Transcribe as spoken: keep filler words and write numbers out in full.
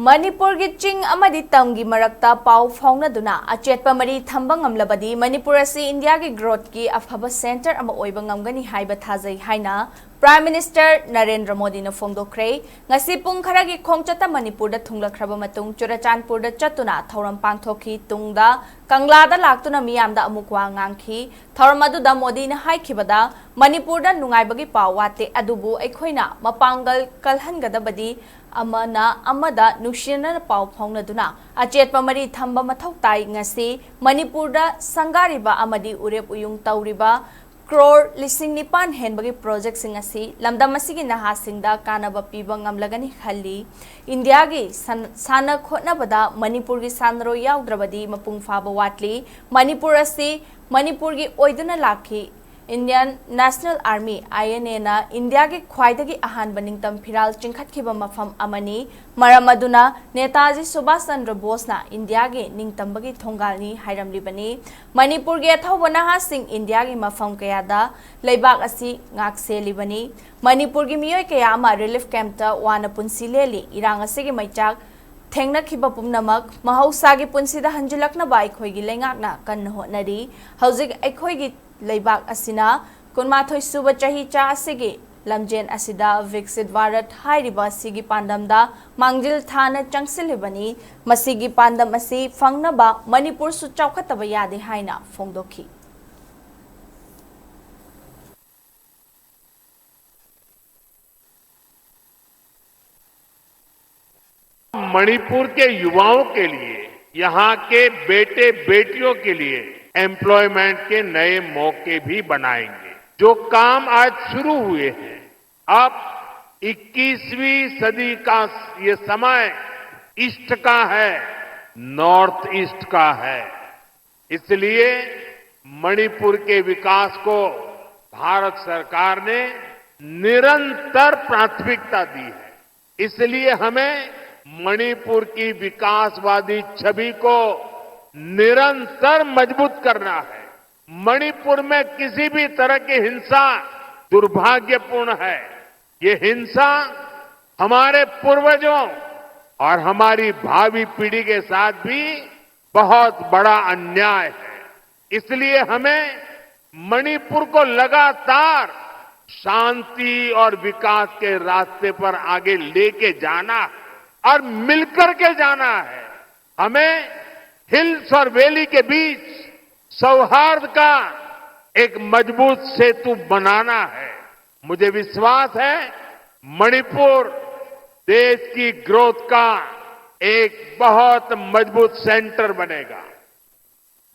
ꯃꯅꯤꯄꯨꯔꯒꯤ ꯆꯤꯡ ꯑꯃꯗꯤ ꯇꯝꯒꯤ ꯃꯔꯛꯇ ꯄꯥꯎ ꯐꯥꯎꯅꯗꯨꯅ ꯑꯆꯦꯠꯄ ꯃꯔꯤ ꯊꯝꯕ ꯉꯝꯂꯕꯗꯤ ꯃꯅꯤꯄꯨꯔ ꯑꯁꯤ ꯏꯟꯗꯤꯌꯥꯒꯤ growthꯀꯤ ꯑꯐꯕ centre ꯑꯃ ꯑꯣꯏꯕ ꯉꯝꯒꯅꯤ ꯍꯥꯏꯕ ꯊꯥꯖꯩ ꯍꯥꯏꯅ Prime Minister ꯅꯔꯦꯟꯗ꯭ꯔ ꯃꯣꯗꯤꯅ ꯐꯣꯡꯗꯣꯛꯈ꯭ꯔꯦ꯫ ꯉꯁꯤ ꯄꯨꯡ ꯈꯔꯒꯤ ꯈꯣꯡꯆꯠꯇ ꯃꯅꯤꯄꯨꯔꯗ ꯊꯨꯡꯂꯈ꯭ꯔꯕ ꯃꯇꯨꯡ ꯆꯨꯔꯆꯥꯟꯄꯨꯔꯗ ꯆꯠꯇꯨꯅ ꯊꯧꯔꯝ ꯄꯥꯡꯊꯣꯛꯈꯤ꯫ ꯇꯨꯡꯗ ꯀꯪꯂꯥꯗ ꯂꯥꯛꯇꯨꯅ ꯃꯤꯌꯥꯝꯗ ꯑꯃꯨꯛ ꯋꯥ ꯉꯥꯡꯈꯤ꯫ ꯊꯧꯔꯝ ꯑꯗꯨꯗ ꯃꯣꯗꯤꯅ ꯍꯥꯏꯈꯤꯕꯗ, ꯃꯅꯤꯄꯨꯔꯗ ꯅꯨꯡꯉꯥꯏꯕꯒꯤ ꯄꯥꯎ ꯋꯥꯠꯇꯦ, ꯑꯗꯨꯕꯨ ꯑꯩꯈꯣꯏꯅ ꯃꯄꯥꯡꯒꯜ ꯀꯜꯍꯟꯒꯗꯕꯗꯤ ꯑꯃꯅ ꯑꯃꯗ ꯅꯨꯡꯁꯤꯅꯅ ꯄꯥꯎ ꯐꯥꯎꯅꯗꯨꯅ ꯑꯆꯦꯠꯄ ꯃꯔꯤ ꯊꯝꯕ ꯃꯊꯧ ꯇꯥꯏ꯫ ꯉꯁꯤ ꯃꯅꯤꯄꯨꯔꯗ ꯁꯪꯒꯥꯔꯤꯕ ꯑꯃꯗꯤ ꯎꯔꯦꯞ ꯎꯌꯨꯡ ꯇꯧꯔꯤꯕ ꯀ꯭ꯔꯣꯔ ꯂꯤꯁꯤꯡ ꯅꯤꯄꯥꯟ ꯍꯦꯟꯕꯒꯤ projectꯁꯤꯡ ꯑꯁꯤ ꯂꯝꯗꯝ ꯑꯁꯤꯒꯤ ꯅꯍꯥꯁꯤꯡꯗ ꯀꯥꯟꯅꯕ ꯄꯤꯕ ꯉꯝꯂꯒꯅꯤ ꯈꯜꯂꯤ꯫ ꯏꯟꯗꯤꯌꯥꯒꯤ ꯁꯟ-, ꯁꯥꯟꯅ ꯈꯣꯠꯅꯕꯗ ꯃꯅꯤꯄꯨꯔꯒꯤ ꯁꯥꯟꯅꯔꯣꯏ ꯌꯥꯎꯗ꯭ꯔꯕꯗꯤ ꯃꯄꯨꯡ ꯐꯥꯕ ꯋꯥꯠꯂꯤ꯫ ꯃꯅꯤꯄꯨꯔ ꯑꯁꯤ ꯃꯅꯤꯄꯨꯔꯒꯤ ꯑꯣꯏꯗꯨꯅ ꯂꯥꯛꯈꯤ꯫ Indian National Army, INAꯅ ꯏꯟꯗꯤꯌꯥꯒꯤ ꯈ꯭ꯋꯥꯏꯗꯒꯤ ꯑꯍꯥꯟꯕ ꯅꯤꯡꯇꯝ ꯐꯤꯔꯥꯜ ꯆꯤꯡꯈꯠꯈꯤꯕ ꯃꯐꯝ ꯑꯃꯅꯤ꯫ ꯃꯔꯝ ꯑꯗꯨꯅ ꯅꯦꯇꯥꯖꯤ ꯁꯨꯚꯥꯁ ꯆꯟꯗ꯭ꯔ ꯕꯣꯁꯅ ꯏꯟꯗꯤꯌꯥꯒꯤ ꯅꯤꯡꯇꯝꯕꯒꯤ ꯊꯣꯡꯒꯥꯜꯅꯤ ꯍꯥꯏꯔꯝꯂꯤꯕꯅꯤ꯫ ꯃꯅꯤꯄꯨꯔꯒꯤ ꯑꯊꯧꯕ ꯅꯍꯥꯁꯤꯡ ꯏꯟꯗꯤꯌꯥꯒꯤ ꯃꯐꯝ ꯀꯌꯥꯗ ꯂꯩꯕꯥꯛ ꯑꯁꯤ ꯉꯥꯛꯁꯦꯜꯂꯤꯕꯅꯤ꯫ ꯃꯅꯤꯄꯨꯔꯒꯤ ꯃꯤꯑꯣꯏ ꯀꯌꯥ ꯑꯃ relief campꯇ ꯋꯥꯅ ꯄꯨꯟꯁꯤ ꯂꯦꯜꯂꯤ꯫ ꯏꯔꯥꯡ ꯑꯁꯤꯒꯤ ꯃꯩꯆꯥꯛ ꯊꯦꯡꯅꯈꯤꯕ ꯄꯨꯝꯅꯃꯛ ꯃꯍꯧꯁꯥꯒꯤ ꯄꯨꯟꯁꯤꯗ ꯍꯟꯖꯤꯜꯂꯛꯅꯕ ꯑꯩꯈꯣꯏꯒꯤ ꯂꯩꯉꯥꯛꯅ ꯀꯟꯅ ꯍꯣꯠꯅꯔꯤ꯫ ꯍꯧꯖꯤꯛ ꯑꯩꯈꯣꯏꯒꯤ ꯂꯩꯕꯥꯛ ꯑꯁꯤꯅ ꯀꯨꯟꯃꯥꯊꯣꯏ ꯁꯨꯕ ꯆꯍꯤꯆꯥ ꯑꯁꯤꯒꯤ ꯂꯝꯖꯦꯟ ꯑꯁꯤꯗ ꯚꯤꯛꯁꯤꯠ ꯚꯥꯔꯠ ꯍꯥꯏꯔꯤꯕ ꯑꯁꯤꯒꯤ ꯄꯥꯟꯗꯝꯗ ꯃꯥꯡꯖꯤꯜ ꯊꯥꯅ ꯆꯪꯁꯤꯜꯂꯤꯕꯅꯤ꯫ ꯃꯁꯤꯒꯤ ꯄꯥꯟꯗꯝ ꯑꯁꯤ ꯐꯪꯅꯕ ꯃꯅꯤꯄꯨꯔꯁꯨ ꯆꯥꯎꯈꯠꯇꯕ ꯌꯥꯗꯦ ꯍꯥꯏꯅ ꯐꯣꯡꯗꯣꯛꯈꯤ꯫ मणिपुर के युवाओं के लिए, यहाँ के बेटे बेटियों के लिए employment के नए मौके भी बनाएंगे। जो काम आज शुरू हुए हैं, अब इक्कीसवीं सदी का ये समय ईस्ट का है, नॉर्थ ईस्ट का है। इसलिए मणिपुर के विकास को भारत सरकार ने निरंतर प्राथमिकता दी है। इसलिए हमें मणिपुर की विकासवादी छवि को निरंतर मजबूत करना है। मणिपुर में किसी भी तरह की हिंसा दुर्भाग्यपूर्ण है। ये हिंसा हमारे पूर्वजों और हमारी भावी पीढ़ी के साथ भी बहुत बड़ा अन्याय है। इसलिए हमें मणिपुर को लगातार शांति और विकास के रास्ते पर आगे लेके जाना है और मिलकर के जाना है। हमें हिल्स और वैली के बीच सौहार्द का एक मजबूत सेतु बनाना है। मुझे विश्वास है, मणिपुर देश की ग्रोथ का एक बहुत मजबूत सेंटर बनेगा।